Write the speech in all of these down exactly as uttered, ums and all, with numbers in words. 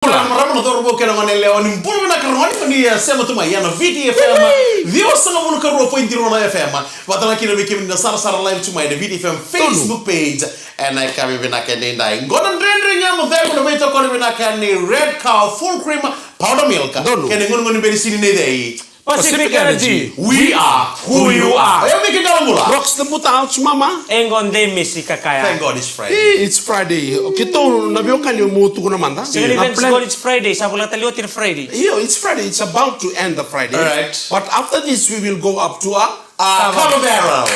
Bula. Marama na cauravou kei na gone yalewa, ni bula vinaka ragone, ni, eh, sema tu mai ena V T F M. Ciwasagavulu ka rua point rua na F M. Vata na kina vei kemuni na sarasara live tu mai ena V T F M Facebook page. Ena yakavi vinaka edaidai. Qo na Dredre Ga Mo Cegu, na veitokoni vinaka ni Red Cow Full Cream Powder Milk. Donu. Kei na gonegone ni benisini nei cei? Pacific Energy, we are who you are. Oya Miki Dalabula. Rocks the boot out, mama. E qo Demisi Kakaya. Thank God it's Friday. Eh, it's Friday. Keitou na veiwekani mo tukuna mada. Sega ni events, qo it's Friday. Sa voleka tale oti na Friday. Io, it's Friday. It's about to end the Friday. All right. But after this, we will go up to a, a Kava Barrel.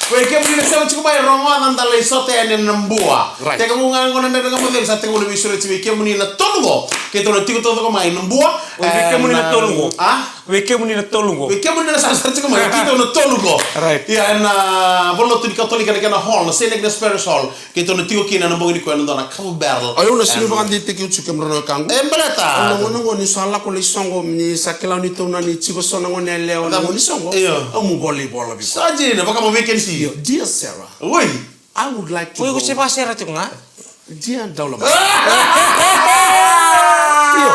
Koi kemuni na sema tiko mai, rogoca, da lai sota yani na Bua. Right. Tekivu ga qo na Dredre Ga Mo Cegu, sa tekivu na veisureti vei kemuni na tolu qo. Keitou na tiko taucoko mai na Bua. Vei kemuni na tolu qo. A? Vei kemuni na tolu qo. Vei kemuni na sarasara tiko mai, keitou na tolu qo. Right. Ia, ena, ah, valenilotu ni Katolika na kena hall, na Saint Agnes Parish Hall. Keitou na tiko kina ena bogi nikua ena dua na Kava Barrel. O yau na sega ni vakadeitaki au tiko, kemudrou na wekaqu. E, baleta. Au na gone qo ni sa lako lai soqo, ni sa kila ni tou na ni tiko so na gone yalewa na gone ni soqo. Io. Au mo volai vola vei koya. Sa dina, vaka mo vacancy. Io, dear Sarah. Oi. I would like to go. Oi, ko se vakasera tiko ga. Dia daulama. Io.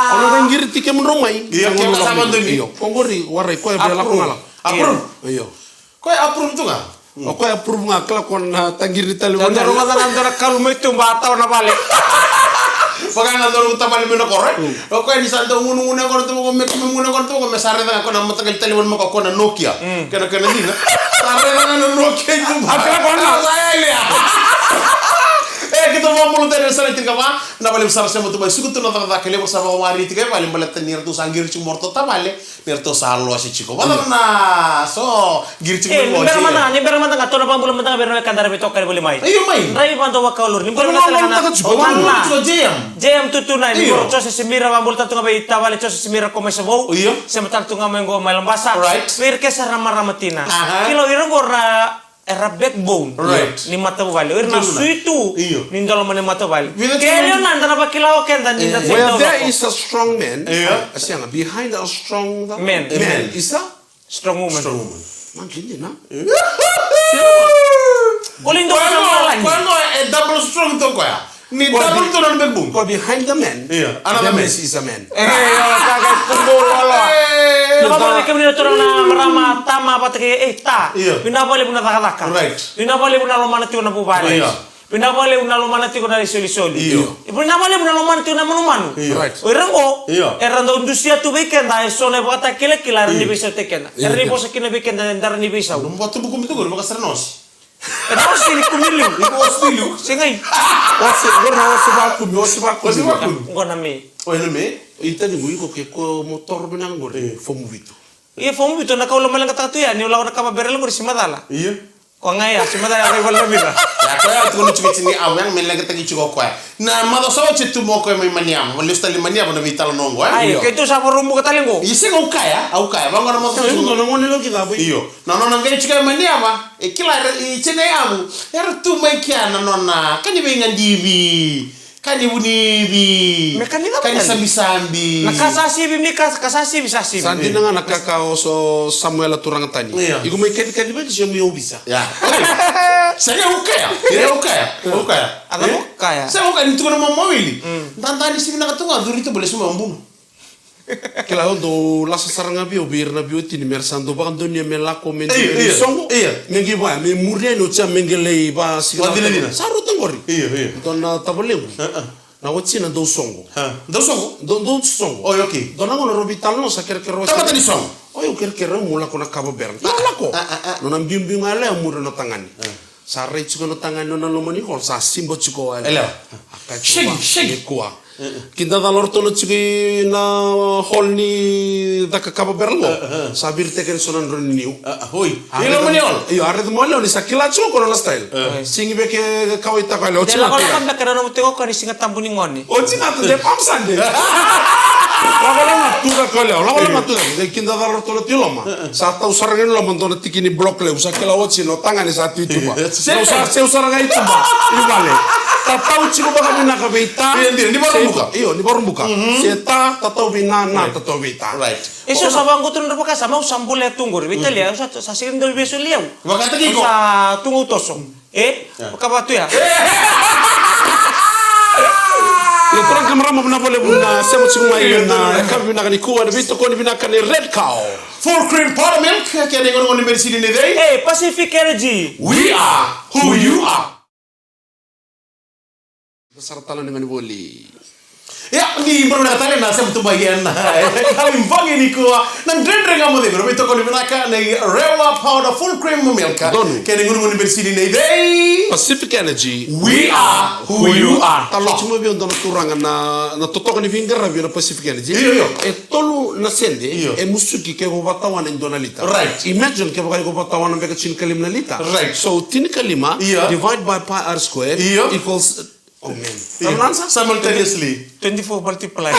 Au na qai qiriti kemudrou mai. Io, ke vakasama doni. Io. Ko qori, warai, koya via lako ga la. Approve. Io. Koya approve tu ga. O koya approve ga, kila ko na taqiri tale. Dua na rogoca ga, dua na kalu mai tuba, tawa na vale. Vaka ga dua na tavale mai na koro, e? Mm. O koya ni sa dau gunugunu e koya na tuba, ko me, me gunugunu e koya na tuba, ko me sa raica ga ko na mataqali talevoni mai ko, ko na Nokia. Mm. Kena, kena dina. Sa raica ga na Nokia i tuba. A, kila ko na. Sa yali ya. E, keitou vakabula tale na sala tiko va. Na vale sa ra sema tu mai, suka tu na cakacaka levu, sa vakawari tiko e vale, baleta ni ratou sa qiri tiko mai o ratou tavale. Ni ratou sa lose tiko. Vata na so qiri tiko mai. E, ni bera mada, ni bera mada ga, tou na vakabula mada ga vei ira na wekada era veitokani voli mai. Io, mai. Draiva dau vakauluri, ni bera mada ga na J M. J M two two nine. Io. Qo Jose Simira, vakabula tale tu ga vei tavale Jose Simira ko mai Savou. Io. Sema tale tu ga mai qo mai Labasa. Right. Vei ira kece sara na marama tina. Aha. Kila o ira qo ra era backbone. Right. Ni matavuvale. O ira na sui tu. Io. Ni dolo mai ni matavuvale. Ke leonada na vakila o keda ni da. Where there is a strong man, io, a sega, behind a strong man, man is a strong woman. Strong woman. Maqi dina. Io. Koya qo, koya qo e double strong tu o koya. Ni double tu na backbone. Ko behind the man. Io, another man. Is a man. E, io, ka, ka, ka, ka, ka, ka. E. Na vavale kemuni na turaga, na marama, tama vata kei, e, ta. Io. Vinaka vakalevu na cakacaka. Right. Vinaka vakalevu na lomana tiko na vuvale. Io. Vinaka vakalevu na lomana tiko na isolisoli. Io. Vinaka vakalevu na lomana tiko na manumanu. Io. Right. O ira qo, io, era dau dusia tu vei keda eso na ivakatakilakila era ni veisautaki keda. Io. Era ni vosa kina vei keda, era ni veisau. Dou vakatubu kumi tu qori, vakasara na ose. E na ose ni kumi liu. Iko ose liu. Segai. Ose, qori na ose vakumi, ose vakumi. Ose vakumi. Qo na me. O, e na me. Itavi qo iko ke ko mo toro vinaka qori. E. Fomu vitu. Ia, fomu vitu na kau lomaleqataka tu ya, ni lako na kava barrel qori si macala. Ia. Ko ga ya, si macala ya, rai vale na vica. Ya, koya tu na tiko tini au, ya, me leqataki tiko koya. Na macawa sa oti tu mo koya mai Maniava, lesu tale Maniava na veitalanoa qo, e? Ai, io. Keitou sa vakarau buka tale qo. Ia, sega, au kaya, au kaya, vaqo na macawa sa oti. Io, na gone loki cava. Io. Na nona qai tiko e Maniava, e kila era, e tini e yavu, era tu mai kea na nona, ka ni veigadivi, ka ni vunivi, me ka ni cava, ka ni sabisabi. Na ka sa sivi, me ka, ka sa sivi, sa sivi. Sa dina ga na ka ka o so Samuela Turagatani. Io. Iko mai kacikaci vei se mai ovisa. Ya. Oi. Sega, au kaya. Ia, au kaya. Au kaya. A cava o kaya? Sega, au kaya ni tukuna mo mawili. Mm. Dada ni sivi na ka tu ga, curu tu bale suma o bunu. Kila, au dau lasa sara ga vei au, vei ira na veiwatini, me ra sa dau vakadonuya me lako, me dau soqo. Io, io. Me qai vaya, me muri yani o tia, me qai lai vasiga. Sa rauta qori. Io, io. Dua na tavalequ. A, a. Na watina dau soqo. A, dau soqo? Dau, dau soqo. Oi, okay. Dua na gauna rau veitalanoa, sa kerekere o watina. Tamata ni soqo. Oi, au kerekere, au mo lako na kava bera. Dau lako. A, a, a. Nona biubiu ga yalewa, muri na tagane. A. Sa rai tiko na tagane ena loma ni hall, sa siba tiko o yalewa. Yalewa. A kaya tiko, shake, shake. Nikua. Kidacala o ratou na tiko ina hall ni caka kava bera qo. Sa viritaki yani so na drau ni niu. Oi. I loma ni hall. Io, a raica mai o yalewa ni sa kila tiko o koya na style. Sigi veke kauwaitaka o yalewa. Oti ga tu ya. Lako beka na nomu tiko o koya ni Siga Tabu ni gone. Oti ga tu, de Palm Sunday. Lako lako tu ga o yalewa. Lako lako tu ga. Qai kidacala o ratou na tu i loma. Sa tau sara ga i loma dua na tiki ni block levu, sa kila oti na tagane sa tu i tuba. Io. Sa, sa, sa sara ga i tuba. I vale. Tatau tiko vakavinaka vei ta. Io, dina, ni Vakaraubuka. Io, ni Vakaraubuka. Mhm. Se ta, tatau vei na, na, tatau vei ta. Right. E so sa vaqo tu na nodra vakasama, au sa bolea tu qori. Vei Talia, au sa, sa sega ni dau veisoli au. Vakataki iko. Au sa tu ga au toso. E? Vakavatu ya. E. Turaga kei na marama, vinaka vakalevu na sema tiko mai ena yakavi vinaka nikua, na veitokoni vinaka ni Red Cow Full Cream Powder Milk, kei na igonegone ni medicine ni cei? Hey, Pacific Energy. We are who you are. Sara tale na gani voli. Ia, ni bora na tale na sema tu mai ena yakavi bogi nikua, na Dredre Ga Mo Cegu, na veitokoni vinaka ni Rewa Powder Full Cream Milk. Donu. Kei na igonegone ni medicine ni cei? Pacific Energy. We are who you are. Talo. Tiko mai vei au dua na turaga na, na totoka ni veiqaravi na Pacific Energy. Io, io. E tolu na sede, io, e musuki ke ko vakatawana e dua na lita. Right. Imagine kevaka iko vakatawana beka tinikalima na lita. Right. So, tinikalima, io, divide by pi r square, io, equals, oh man. Io. Simultaneously. Twenty-four multiply.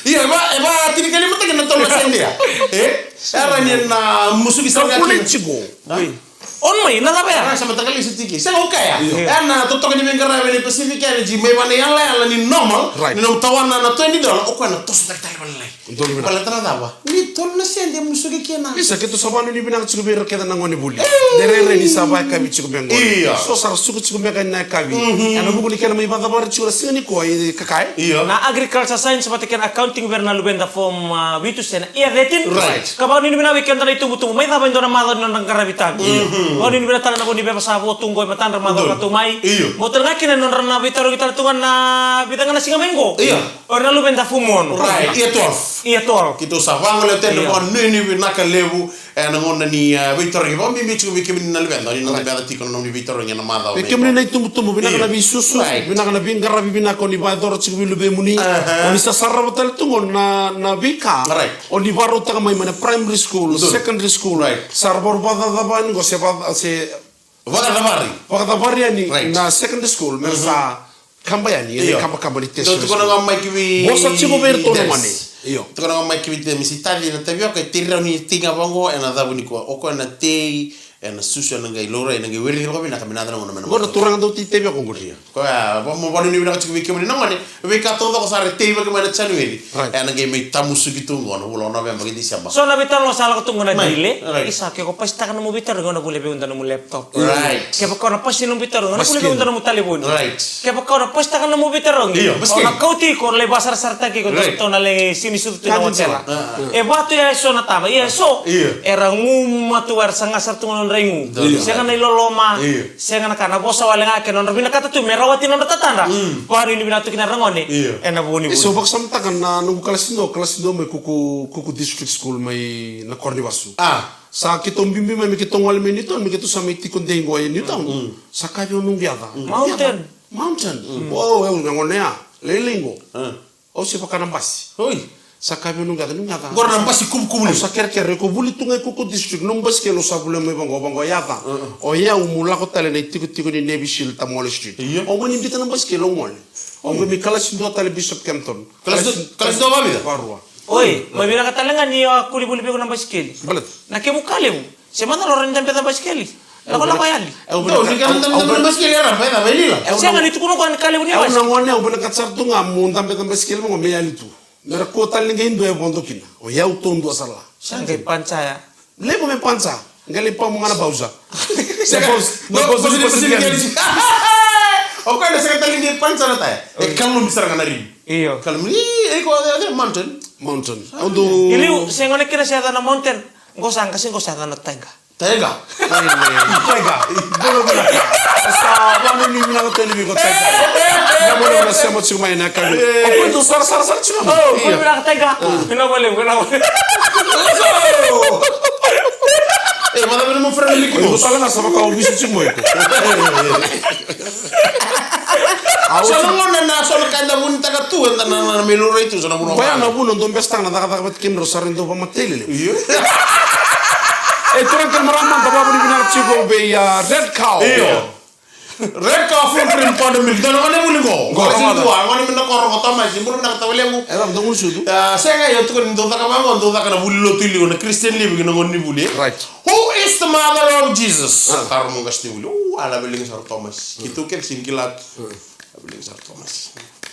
Io, e va, e va tinikalima taki na tolu na sede ya. E? Era ni na musuki sa. Calculate tiko. Ha? Oi. On mai, na cava ya? Sa mataka lesu tiko. Sega, au kaya. Io. Ena totoka ni veiqaravi ni Pacific Energy, mai vei na iyalayala ni normal, right, ni nomu tawana na twenty dollar, o koya na toso taki tale vakalailai. Donu vinaka. Baleta na cava? Ni tolu na sede musuki kina. Isa, keitou sa vakanuinui vinaka tiko vei ira kece na gone vuli. Ei! De rairai ni sa vakayakavi tiko beka qori. Io. So sa ra suka tiko beka ena yakavi. Mhm. Ena vuku ni kena mai vakacavari tiko na siga nikua i Kakae. Io. Na Agriculture Science vata kei na accounting vei ira na luveda form, ah, vitu se na year thirteen. Right. Ka vakanuinui vinaka vei keda na itubutubu. Mai cava e dua na macawa ni nodra qaravi tani. Mhm. Vakanuinui vinaka tale na vo ni veva sa vo tu qo e matadra macawa ka tu mai. Io. Mo tale ga kina na nodra na veitarogi tale tu ga na vica ga na siga mai qo. Io. O ira na luveda form one. Right, year twelve. Year twelve. Keitou sa vagolea tale, io, vakanuinui vinaka levu. E, na gauna ni, e, veitarogi vakabibi tiko vei kemuni na luveda, ni na, right, beca tiko na nomuni veitarogi ena macawa. Vei kemuni na itubutubu, vinaka, io, na veisusu, right, vinaka na veiqaravi vinaka o ni vakayacora tiko vei luvemuni. Aha. O ni sa sarava tale tu qo na, na veika, right, o ni vakarautaka mai mai na primary school, donu, secondary school. Right. Sa ra vakarau vakacavacava yani qo se vaka, se Vakacavari. Vakacavari yani, right, na secondary school, me ra, mhm, sa kaba yani, io, ena ikabakaba ni tertiary school. Dou tukuna ga mai ki vei, vosa tiko vei iratou na gone. Io. Tukuna ga mai ki vei Demis, itaci na tavioka e tei rau ni tei ga vaqo, ena cavu nikua. O koya na tei, ena susu, ena qai laurai, ena qai wereci vakavinaka, me na yaco na gauna me na. Qo na turaga dau tei tavioka qori. Io. Koya, va-, mo vakanuinui vinaka tiko vei kemuni na gone, veika taucoko sa ra teivaki mai na January. Right. Ena qai mai tamusuki tu qo na vula o Noveba kei Tiseba. So na veitalanoa sa lako tu qo na, right, dile, right, isa, ke ko pasitaka nomu veitarogi, o na vuli vei au dua nomu laptop. Right. Kevaka o na pasi nomu veitarogi, o na vuli vei au dua nomu talevoni. Right. Kevaka o na pasitaka nomu veitarogi, io, basikeli, o na kauti iko, lai vakasarasarataki iko, right, tou na lai sega ni sucu tu na otela. Ah, ah. E va tu ya eso na tama, ia eso. Io. Era guma tu, era saga sara tu ga nodra igu. Io. Sega na iloloma. Io. Sega na ka, na vosa wale ga kei na nodra vinakata tu me rawati nodra tatadra. Mm. Vakanuinui vinaka tu kina na ragone. Io. Ena vuku ni vuli. E, so vakasamataka na noqu kalasi dua, kalasi dua mai Kuku, Kuku District School mai na koro ni vasu. Ah. Sa keitou biubiu mai me keitou gole mai Newtown, me keitou sa mai tiko dei qo e Newtown. Mm. Sa kaya vei au noqu yaca. Mm. Mountain. Mountain. Mm. Wow, e, au na gone ya. Lailai qo. Ah. Au se vaka na basi. Oi. Sa kaya vei au noqu yaca, noqu yaca. Qori na basi kuvukuvu. Au sa kerekere, ko vuli tu ga i Kuku District, nomu basikeli au sa volia mai vaqo, vaqo yaca. Uh-uh. O yau meu lako tale na itikotiko ni Navy Shield, Tamole Street. Io. Au mani biuta na basikeli, au gole. Au qai mai kalasi dua tale Bishop Kempton. Kalasi dua, kalasi dua vakavica? Vakarua. Oi, mai vinaka tale ga ni o kuli vuli vei iko na basikeli. Baleta? Na kemu ka levu. Se macala o rawa ni dabeca basikeli. Lakolako yali. Au vinaka, au, au, au, au, au, basikeli era, basikeli era, basikeli era. Sega ni tukuna o koya ni ka levu ni basi. Au na gone, au vinakata sara tu ga meu dabeca basikeli vaqo me yali tu. Me ra kua tale ni qai dua e vodo kina. O yau taudua sara la. Sa qai panca ya. Levu me panca. Qai lai pamu ga na bausa. Sega. Bausa, bausa, bausa, bausa. O koya na sega tale ni qai panca na taya. E kalumi sara ga na rimu. Io. Kalumi, e, e, ko, e, e, mountain. Mountain. Au dau. I liu, se gone kina se yaca na mountain. Qo sa qase, qo sa yaca na taiga. Taiga. Taiga. Bula vinaka. Sa vakanuinui vinaka tale vei iko, taiga. Na vuna na sema tiko mai na yakavi. O koya dau sarasara sara tiko mai. O, bula vinaka, taiga. Vinaka vakalevu, vinaka vakalevu. E, mada vei na mo friend liki. Iko tale ga sa vaka o visi tiko mai iko. Au sa na gone na so na ka eda vunitaka tu, eda na, na, na me laurai tu, so na vuna. Koya na vuna dau besetaka na cakacaka vata kei kemudrau sa rui dau vakamatei lelevu. Io. E, turaga kei na marama, da vakavinavinaka tiko vei, a, Red Cow. Io. Red Cow Full Cream Powder Milk. Dua na gone vuli qo. Qo, qo, kalasi dua, gone mai na koro qo, Tomasi, bula vinaka tavalequ. E, da gone sucu. A, sega, io, tukuni dau caka vaqo, dau caka na vuli lotu i liu, na Christian Living, na gone ni vuli. Right. Who is the mother of Jesus? A. Taro mo qase ni vuli. U, a, laveliga sara o Tomasi. Keitou kece sega ni kila. A. Laveliga sara o Tomasi.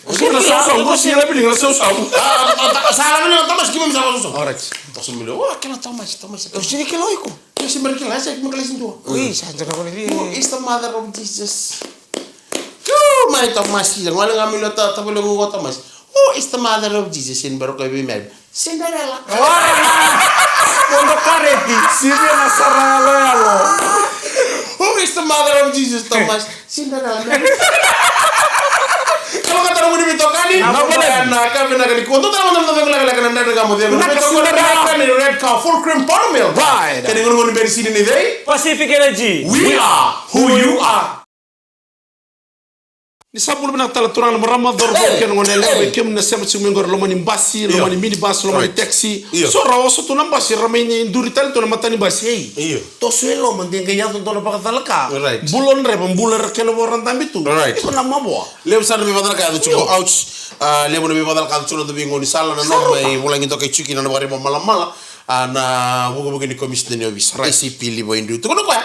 O sega ni kila, o sega ni laveliga, o sega ni kila. A, a, a, sa laveliga o Tomasi, keimami sa laveliga. Alright. Toso mai liu. O, kila Tomasi, Tomasi. O sega ni kila o iko. Io, sega ni kila, sa keimami kalasi dua. Oi, sa dua na vuli. Who is the mother of Jesus? Io, ma Ai, Tomasi, gole ga mai lo ta, tavale gogo Tomasi. Who is the mother of Jesus in Baroka Vimem? Cinderella. Modo kareti. Sivia na sara yaloyalo. Who is the mother of Jesus, Thomas? Cinderella. Kalo ka tara muni mitokani. Na moni. Na ka vinaka ni kua. Dou tara mada na vevela lekaleka na dredre ga mo cegu. Na ka Cinderella. Ni Red Cow, full cream, buttermilk. Right. Kena gunu gunu beri sini ni dei. Pacific Energy. We are who you are. Ni sa bula vinaka tale turaga na marama, cauravou kei na goneyalewa, vei kemuni na sema tiko mai qori loma ni basi, loma ni minibus, loma ni taxi. Io. So ra oso tu na basi, ra mai ni duri tale tu na mata ni basi. Ei, toso e loma, de qai yaco dua na vakacalaka. Right. Bula o draiva, bula era kena vo ra dabe tu. Right. Iko na mavoa. Levu sara na veivakacalaka yaco tiko. Io. Ouch. Ah, levu na veivakacalaka yaco tiko na veigauna ni sala, na noma e vulagi dokai tiko kina na vakaraivomalamala. Ah, na vukevuke ni komisina ni ovisa. Right. A C P Livo Idriu. Tukuna o koya.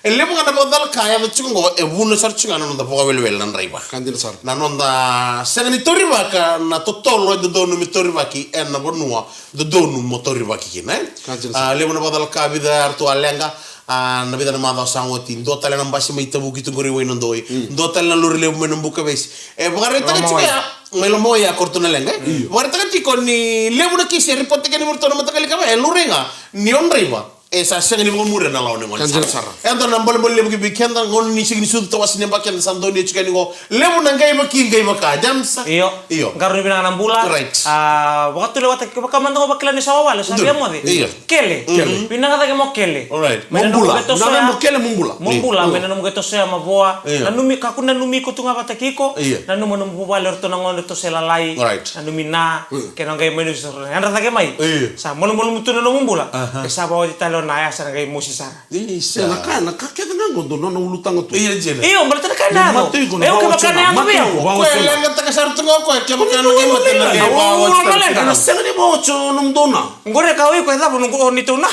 E levu ga na vakacalaka yaco tiko qo, e vuna sara tiko ga na noda vakawelewele na draiva. Ka dina sara. Na noda sega ni taurivaka na totolo e dodonu me taurivaki ena vanua dodonu mo taurivaki kina, e? Ka dina sara. Ah, levu na vakacalaka vica eratou a leqa, ah, na vica na macawa sa oti, dua tale na basi mai Tavuki tu qori Wainadoi, mm, dua tale na lori levu mai na Bukavesi. E vakaraitaka tiko ya, mai Lomawai ya ko ratou na leqa, e? Io. Vakaraitaka tiko ni levu na kisi e ripotetaki mai vei ratou na mataqali kava, e laurai ga ni o draiva. E sa sega ni vakamuria na lawa ni gone. Ka dina sara. E dua na bolebole levu ki vei keda, gauna ni sega ni sucu tawase ni yabaki, keda sa donuya tiko yani qo. Levu na qai vaki, qai vaka, James. Io. Io. Qarauni vinaka na bula. Right. Ah, vakatulewataki, vaka mada qo, vakila ni sa wawale, sa via moce. Io. Kele. Kele. Vinaka cake mo Kele. Alright. Mo bula. Vinaka mo Kele, mo bula. Mo bula, mai na nomu qai tosoya mavoa. Io. Nanumi, kakua ni nanumi iko tu ga vata kei iko. Io. Nanuma nomu vuvale, o ratou na gone, ratou se lalai. Alright. Nanumi na, kena qai mai ni so, yadra cake mai. Io. Sa malumalumu tu na nomu bula. Aha. E sa vakaoti tale o na, ya sa na qai mosi sara. Isa. Na ka, na ka kece ga qo dou nona ulutaga tu. Io, Jane. Io, baleta na ka na yaco. Mate iko na. Io, kevaka na yaco vei au. Koya e leqataka sara tu ga o koya, kevaka na qai mate na qai vakaoti sara. Ena sega ni vakaoti o nomu dou na. Qori e ka o iko e cava noqu o ni tou na.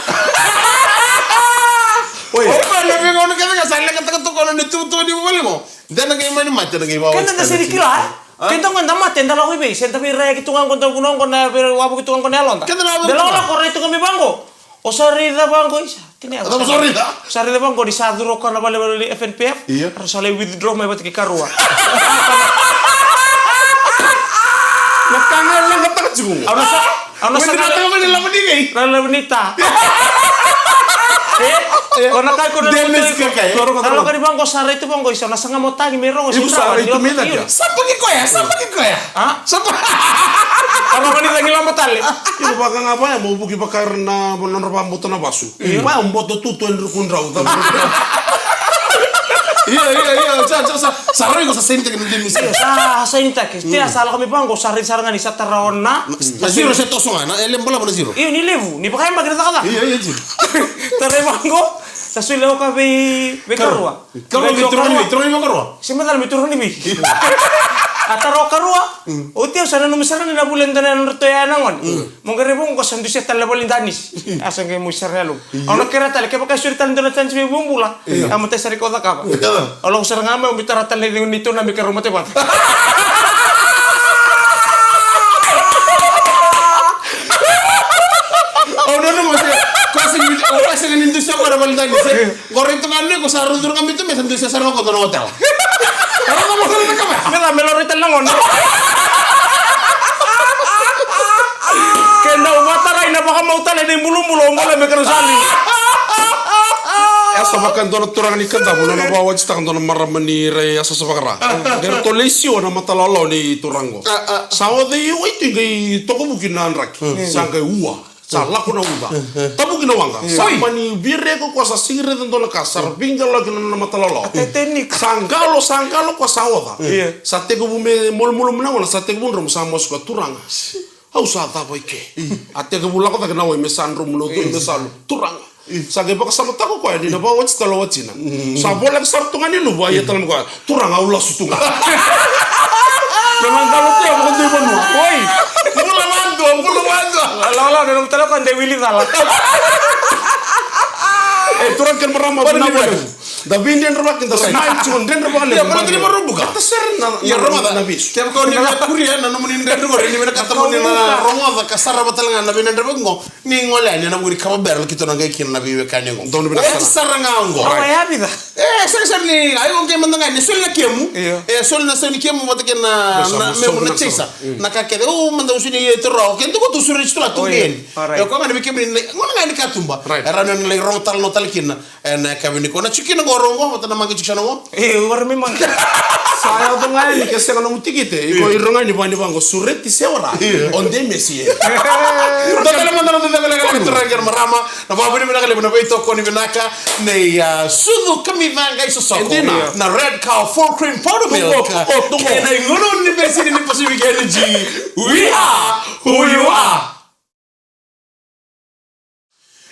Oi. O koya na veigauna kece ga sa leqataka tu koya na nona ituvatuva ni vuvale qo. De na qai mani mate na qai vakaoti. Keda da sega ni kila. Keda qo da mate, da lako i vei, se da veiraiyaki tu ga qo, da vanua qo, na veiwavoki tu ga qo na yaloda. Keda na wavoki tu ga. Da lakolako rai tu ga mai vaqo. O sa raica vaqo, isa, tinai. O sa raica. O sa raica vaqo ni sa curu o koya na valenivolavola ni F N P F. Io. Ra sa lai withdraw mai vata kei karua. Na ka ga e leqataka tiko. Au na sa Au na sa na lava ni lava ni vei. Na lava ni ta. E, o na kai ko na Dennis moto iko. Kakai. Toro ko na toro. Lava ni vaqo sa raitu vaqo isa, na saga mo tagi me rogo. Ibu sa raitu me na dia. Sapa ki koya, sapa ki koya. A? Sapa. Au na mani tangi lamba tale. Ibu vaka ga vaya mo vuki vaka na, na nodra vabota na vasu. Io. Vaya mo boto tutu e druku drau. Io, io, io, sa, sa, sa, sa raitu ko sa sainitaki na Dennis. Io, sa sainitaki. Tia sa lako me vaqo, sa raitu sara ga ni sa tara o na. Na zero se toso ga, na, e levu balavu na zero. Io, ni levu, ni vakayabaki na cakacaka. Io, io, zero. Tarai vaqo, sa sui lewa ka vei, vei karua. Karua, vei karua, karua. Se macala me turaga ni vei. A tara o karua, o tia sa nanumi sara ni na vule dua na nodratou yaya na gone. Mo qai rai vaqo sa dusia tale na vale ni danisi. A sa qai mosi sara na yalomu. Au na kerea tale, kevaka e soli tale dua na change vei bubula. Io. A matai sara iko cakava. Io. Au lako sara ga mai, au mai tara tale na icegu ni tou na me keirau mate vata. Au nanuma se, ko a sega ni, ko a sega ni dusia koya na vale ni danisi. Qo rai tu ga ni ko sa rau curu ga bitu me sa dusia sara ga ko dua na hotel. Era na mosara na kama. Me la, me la rai tale na gone. Ke dau vatarai na vakamau tale ni bulubulu, o bole me kena sali. E sa vaka dua na turaga ni Kadavu, nona vakawatitaka dua na marama ni rai, e sa sa vakara. Qai ratou lai siwa na matalawalawa ni turaga qo. Sa oca i wai tu qai tokovuki na draki. Sa qai ua. Sa lako na uca. Tavuki na waqa. Sa mani via reko koya sa sigi raica dua na ka, sa ra veiqaloqaki na nona matalawalawa. Titanic. Sa qalo, sa qalo koya sa oca. Io. Sa tekivu me malumalumu na gone, sa tekivu dromu, sa masu koya, turaga. Au sa cava i ke. A tekivu lako cake na wai me sa dromu na uca, me sa lu. Turaga. Sa qai vakasamataka o koya ni na vakawati tale o watina. Sa voleka sara tu ga ni luva, ia tale mai koya, turaga, au lasu tu ga. Na qalo tu ya vakadui vanua. Oi. Bula vadua, bula vadua. Lala, na nomu tale o koya de wili cala. E, turaga kei na marama, vinaka vakalevu. Da veidredrevaki, da smile tiko, dredrevaki. Ia, levu, baleta ni vakarobuka. Ita sere na, ia, na, rogoca, na vesu. Kevaka o ni via kuria na nomuni dredre qori, ni vinakata mo ni na rogoca ka sarava tale ga na veidredrevaki qo, ni gole yani ena vuku ni kava bera keitou na qai kina na veiwekani qo. Donu vinaka sara. Oti sara ga qo. Rawa ya vica. E, sega sara ni, ai, o qai mada ga ni soli na kemu. Io. E, soli na sau ni kemu vata kei na, na, me, na chaser. Mm. Na ka kece, o, mada usu ni, e, toro, o, kei na tukutuku suri ni situla tu. Oi, keni. Alright. E, o koya ga ni vei kemuni, gona ga ni katuba. Right. E, rawa ni lai rogo tale, no tale kina. E, na yakavi nikua na tiko kina qo, rogo, vata na maqi tiko sa na qo. E, wara me maqi. Sa yaco ga yani ke sega nomu tikite. Iko, io, iro ga ni vani vaqo sureti se wara. Io. O de mesi e. Dua tale mada na cakacaka lekaleka, turaga kei na marama. Na vakavinavinaka levu na veitokoni vinaka nei, a, Sucu Kamica Qai Sosoko. E dina. Na Red Cow Full Cream Powder Milk. Tuko, tuko, tuko. Kei na igono ni besini ni Pacific Energy. We are who you are.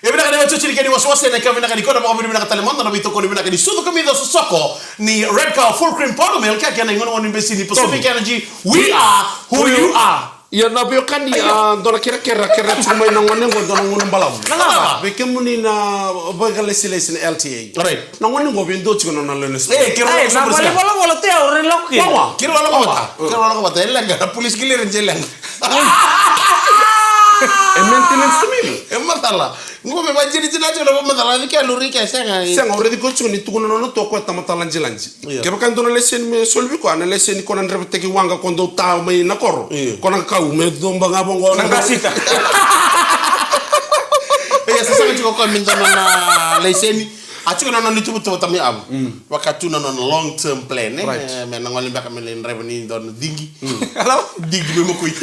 E vinaka na otioti ni kena iwasewase ena yakavi vinaka nikua, na vakavinavinaka tale mada na veitokoni vinaka ni Sucu Kamica Sosoko ni Red Cow Full Cream Powder Milk, kei na igonogono ni besini Pacific Energy. We are who you are. Ia na veiwekani, a, dua na kerekere, kerea tiko mai na gone qo, dua na gauna balavu. Na cava? Vei kemuni na vakalesilesi na L T A. Right. Na gone qo vei dua tiko na nona lewe ni sipoti. E, keirau lako, e, na vale volavola tu ya, au rai lako kina. Wawa. Keirau lako vata. Keirau lako vata. E leqa, na police clearance e leqa. E maintenance tu mai. E macala. Qo me vajinijini tiko na vakamacala, a, vei kea lori ke sega. Sega, au raici koya tiko ni tukuna na nona tu o koya tamata lajilaji. Io. Kevaka e dua na leseni me soli vei koya, na leseni ko na draivataki waqa ko dau ta mai na koro. Io. Ko na kau me coba ga vaqo na qasita. Ia, sa sega tiko o koya me dua na leseni. A tiko na nona ituvatuva tamai Avu. Mm. Vaka tu na nona long term plan, e? Right. E, me na gole beka me lai draiva ni dua na digi. Mm. Hello? Digi me makoi.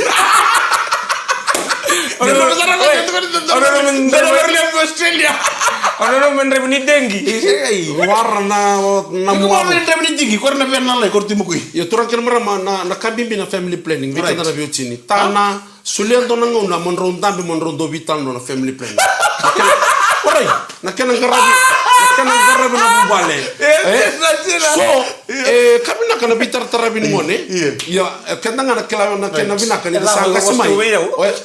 Ona, ona, ona, ona, ona, Australia. Ona, ona, me draiva ni degi. Ei, wara na, na mua. Wara me draiva ni digi, ko na vena lai, ko tu makoi. Io, turaga kei na marama, na, na ka bibi na family planning. Right. Vei keda na veiwatini. Ta na, solia dua na gauna mo drau dabe, mo drau dau veitalanoa na family planning. Na kena, orai, na kena qaravi, na kena qaravi na vuvale. E, e? Tina, tina. So, io, e, ka vinaka na veitarataravi ni gone. Io. Ia, e, keda ga na kila na kena vinaka ni da sa qase mai. Right.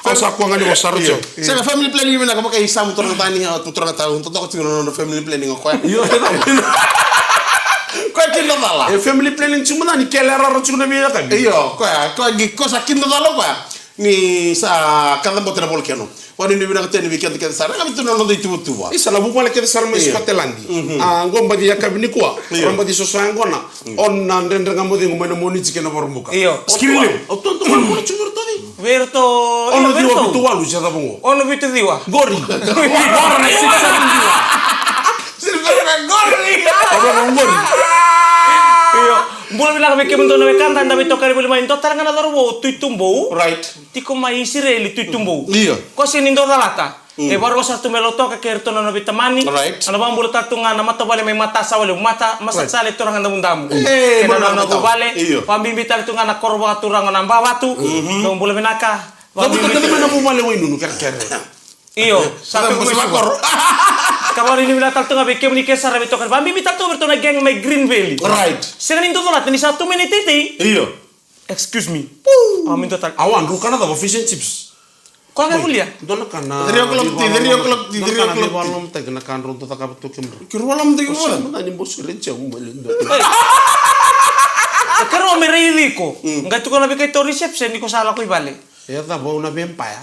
Au sa kua ga ni vosa roti au. Io. Sega, family planning vinaka, vaka i sa mu turaga tani, a, turaga tau, totoka tiko na nona family planning o koya. Io. Koya kidacala. E family planning tiko mada ni kele raro tiko na veiyakavi. Io, koya, koya, koya sa kidacala koya. Ni sa kacabote na volcano. Vakanuinui vinaka tale vei keda kece sara. Yakavi tu na noda ituvatuva. Isa na vuvale kece sara mai Scotland. Mhm. A, qo baci yakavi nikua. Io. Ra baci soso yaqona. Mm. Ono na dredre ga mo cegu mai na Moniti kei na Vakaraubuka. Io. Skiri levu. O tou, tou, tou, tou, tou, tou. Vei iratou, ono, io, vei iratou. Ono ciwa vitu walu se cava qo? Ono vitu ciwa. Qori. Qori na six seven ciwa. Six seven qori. Ono qori. Io. Bula vinaka vei kemudou na wekada, da veitokani voli mai. Dua tale ga na cauravou o Tui Tubou. Right. Tiko mai Isireli Tui Tubou. Io. Ko sega ni dau calata. Mm. E vakarogo sara tu mai Lautoka kei iratou na nona veitamani. Right. Au na vakabula tale tu ga na matavuvale mai Matasawa levu, Mata, Masakisale, right, turaga Damudamu. E, kei na nona vuvale. Io. Vakabibi tale tu ga na koro vakaturaga na Bavatu. Mhm. Dou bula vinaka. Vakabibi tale mai na vuvale Wainunu, kerekere. Io, sa tu mai Suva. Ka vakanuinui vinaka tale tu ga vei kemuni kece sara veitokani. Vakabibi tale tu ga vei iratou na gang mai Green Valley. Right. Sega ni dau calata ni sa tu mai na iteitei. Io. Excuse me. Puu. A, me dua tale. Awa, druka na cava, fish and chips. Koya ga e volia. Dua na ka na three o'clock tea, three o'clock tea, three o'clock tea. Dua na ka na veivakalolomataki na ka drau dau cakava tu kemudrau. Keirau vakalolomataki koya. Ni bosi redi au mai le dua. E, keirau me raici iko. Mm. Qai tukuna vei keitou reception ni ko sa lako i vale. E cava, au na vampire?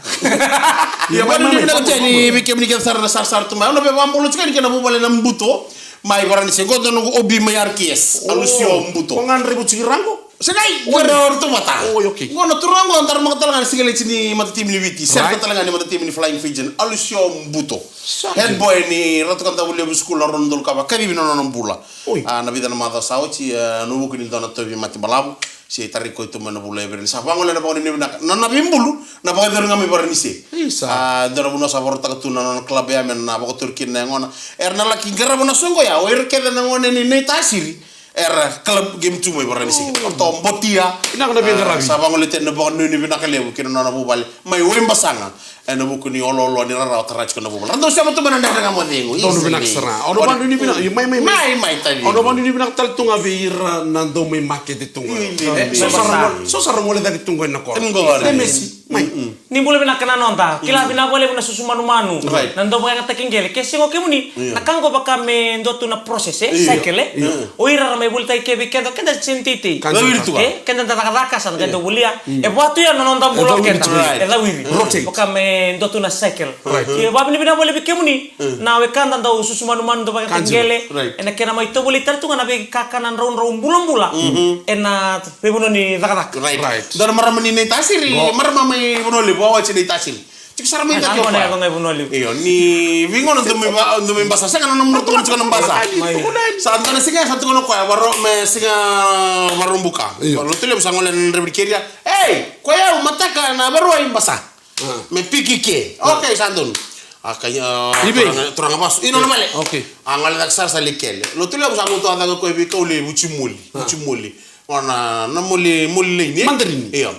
Ia, vakanuinui vinaka tale ni vei kemuni kece sara na sarasara tu mai. Au na via vakabula tiko yani kei na vuvale na Buto mai Varanise. Qo dua noqu O B mai R K S. Alusio Buto. Ko ga draiva tiko i ra qo? Segai, qo era o ratou vata. Oi, okay. Qo na turaga qo, daramaka tale ga na sikaleti ni matatimi ni Viti. Right. Sere tale ga ni matatimi ni Flying Fijian. Alusio Buto. Sa. Head boy ni Ratu Kadavulevu School, na rua na udolu ka va, kacivi na nona bula. Oi. A, na vica na macawa sa oti, e, na vuku ni dua na tauvimate balavu. Se tarai koya tu mai na vula e vere ni sa vagolea na vakanuinui vinaka. Na nona veibulu, na vakayacori ga mai Varanise. Isa. A, dua na vanua sa vakarautaka tu na nona club ya me na vakatori kina na yagona. Era na laki qarava na soqo ya, o ira kece na gone ni Naitasiri. Era club game tu mai Varanise. Mm. Ratou botia. Vinaka na veiqaravi. A, sa vagolea tale na vakanuinui vinaka levu kei na nona vuvale. Mai Waibasaga. Ena vuku ni oloolo ni rarawa tara tiko na vuvale. Ra dau sema tu mai na dredre ga mo cegu. Donu vinaka sara. Au na vakanuinui vinaka. Mai, mai, mai. Mai, mai, tavi. Au na vakanuinui vinaka tale tu ga vei ira na dau mai makete tu ga. Mm, mm, mm. So sa ra gole, so sa ra gole cake tu ga ena koro. Emesi. Mai. Ni bula vinaka na noda. Kila vinaka vakalevu na susu manumanu. Right. Na dau vakayagataki qele. Ke sega o kemuni, io, na ka qo vaka me dua tu na process, e? Io. Cycle, e? Io. O ira ra mai volitaki ke vei keda, keda sega ni teitei. Ka dau iri tu ga. E, keda da cakacaka, sa na qai dau volia. E vaka tu ya na noda bula o keda. Right. E cawiri. Rotate. Vaka me dua tu na cycle. Right. Ke vavinavinaka vakalevu vei kemuni. Na wekada dau susu manumanu, dau vakayagataki qele. Right. Ena kena mai tovolei tale tu ga na veikakana draudrau bulabula. Ena veivanua ni cakacaka. Right. Right. Dua na marama ni Naitasiri, marama mai Vanua Levu, a wati Naitasiri. Tiko sara mai cake o koya. Io, ni veigauna dau mai va-, dau mai basa, sega na nomu tukuna tiko na basa. Mai. Sa dua na siga sa tukuna o koya, varo me siga Vakaraubuka. Io. Lotu Levu sa gole na draiva ni keria. Ei, koya au mataka na Vakarauwai basa. Me piki ke. Okay, sa donu. A kai, a, turaga, turaga vasu. Ina na vale. Okay. A gole cake sara sa lai kele. Lotu Levu sa gutu a cake koya vei kau lai vuci moli. Vuci moli. Ona, na moli, moli laini, e? Mandarin. Io.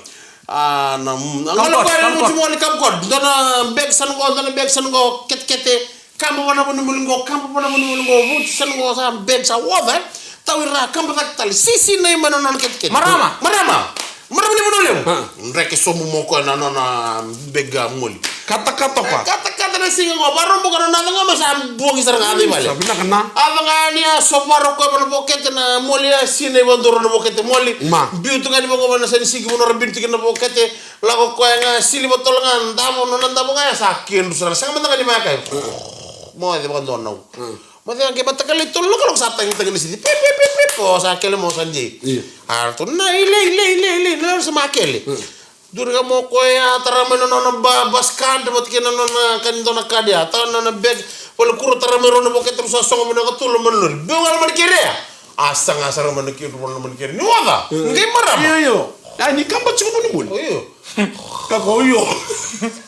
A, na, a gole koya lai vuci moli, kumquat. Dua na bag sa na qo, dua na bag sa na qo, ketekete. Kaba vana vanua moli qo, kaba vana vanua moli qo, vuci sa na qo sa bag sa oca, e? Tau ira, kaba cake tale, sisinai mai na nona ketekete. Marama. Marama. Marama ni Vanua Levu. Dreke sobu mai o koya na nona bag moli. Katakata o koya. Katakata na siga qo, Vakaraubuka na nona yaco mai sa bogi sara ga yaco i vale. Sa vinaka na. A yaco ga yani a sovara o koya vana vokete na moli, a sinai vadua na vokete moli. Ma. Biu tu ga yani vaqo vana sa ni sigi vanua ra bini tu kina na vokete. Lako o koya ga, sili vatolo ga, davo, nona davo ga ya sa kedru sara, sega mada ga ni vakayakai. Moce vakadua na u. Moce ga ke mataka lai tolu na kaloko sa tagitagi na siti. Pip, pip, pip, pip. O sa kele mo sa jei. Io. A ratou na ilei, ilei, ilei, ilei, na sa makele. Duri ga mo koya, tara mai na nona ba-, bus card, vata kei na nona ka ni dua na card ya. Tara na nona bag, vale kuro, tara mai rau na vokete, sa sogo vinaka tu loma ni lori. Biu ga loma ni keria. A saga sara mai na kidru vale loma ni keria. Ni oca, qai marama. Io, io. A, ni kaba tiko mo ni moli. Io. Ka ko io.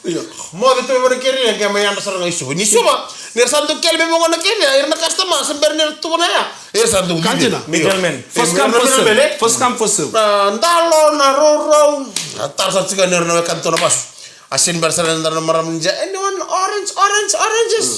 Io. Moce tu mai na keria, qai mai yadra sara ga i Suva. Ni Suva, ni ra sa dau kele mai vaqo na keria, ira na customer, sa bera ni ra tuva na ya. Ira sa dau. Ka dina. Middleman. First come, first serve. First come, first serve. Na dalo, na rourou. A tara sara tiko ni ra na wekada tu na vasu. A sega ni bera sara ni dara na marama ni ja. Anyone? Orange, orange, oranges.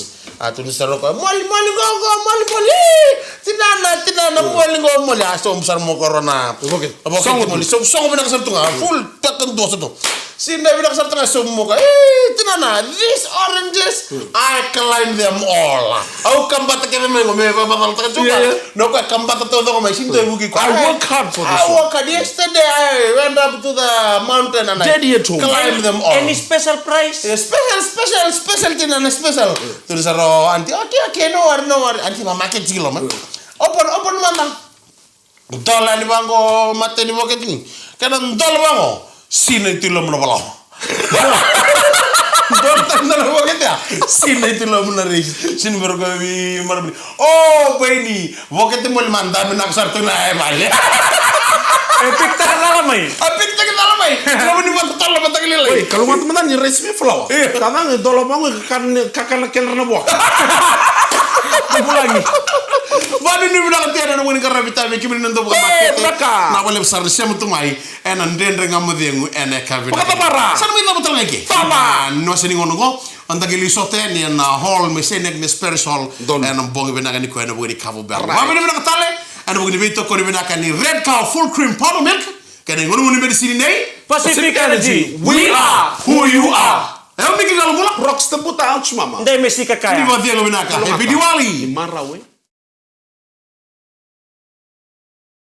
A tukuna sara o koya, moli, moli, qo, qo, moli, moli. Ii, tinana, tinana, moli, qo, moli. A sobu sara mai o koya na vokete. Vokete moli. Sobu, sobu vinaka sara tu ga. Full pack dua sara tu. Sinai vinaka sara tu ga, sobu mai o koya. Ii, tinana, these oranges, I climb them all. Au kabata kece mai qo, me vakamacalataka tiko ga. Io, io. Na o koya kabata taucoko mai, sega ni dua e vuki koya. I work hard for this one. I work hard. Yesterday I went up to the mountain and I climb them all. Any special price? Eh, special, special, special, tinana, special. Tukuna sara o aunty, okay, okay, no worry, no worry. Aunty, ma market tiko i loma. Open, open mada. Dola yani vaqo, mata ni vokete. Kena dola vaqo, sinai tu i loma na valawa. Dola tani na vokete ya, sinai tu i loma na raisi. Sega ni bera o koya vei marama ni. O, baini, vokete moli mada, vinaka sara tu na e vale. E pikitaka cala mai. A pikitaka cala mai. Loma ni vata tolo, vata ka lailai. Oi, kalougata mada ni raisi vei falawa. Io. Ka caka e dola vaqo, ka, ka, kakana kedra na voka. Vulagi. Vanuinui vinaka tu yani ena nomuni qaravi tale, kemuni na dau vakamakete. E, vinaka. Vinaka vakalevu sara ni sema tu mai ena Dredre Ga Mo Cegu ena yakavi nikua. Sa na mai cava tale ga i ke. Cava. Ena noda gauna qo, eda qai lai sota yani ena hall, mai Saint Agnes Parish Hall. Donu. Ena bogi vinaka nikua ena vuku ni Kavo Bell. Right. Vakavinavinaka tale ena vuku ni veitokoni vinaka ni Red Cow Full Cream Powder Milk kei na igunugunu medicine nei Pacific Energy. We are who you are. E o Miki Qalobula. Rockstar Buta, ouch mama. Dei Mesika Kaya. Ni vakacegu vinaka. Happy Diwali. Ni marau e.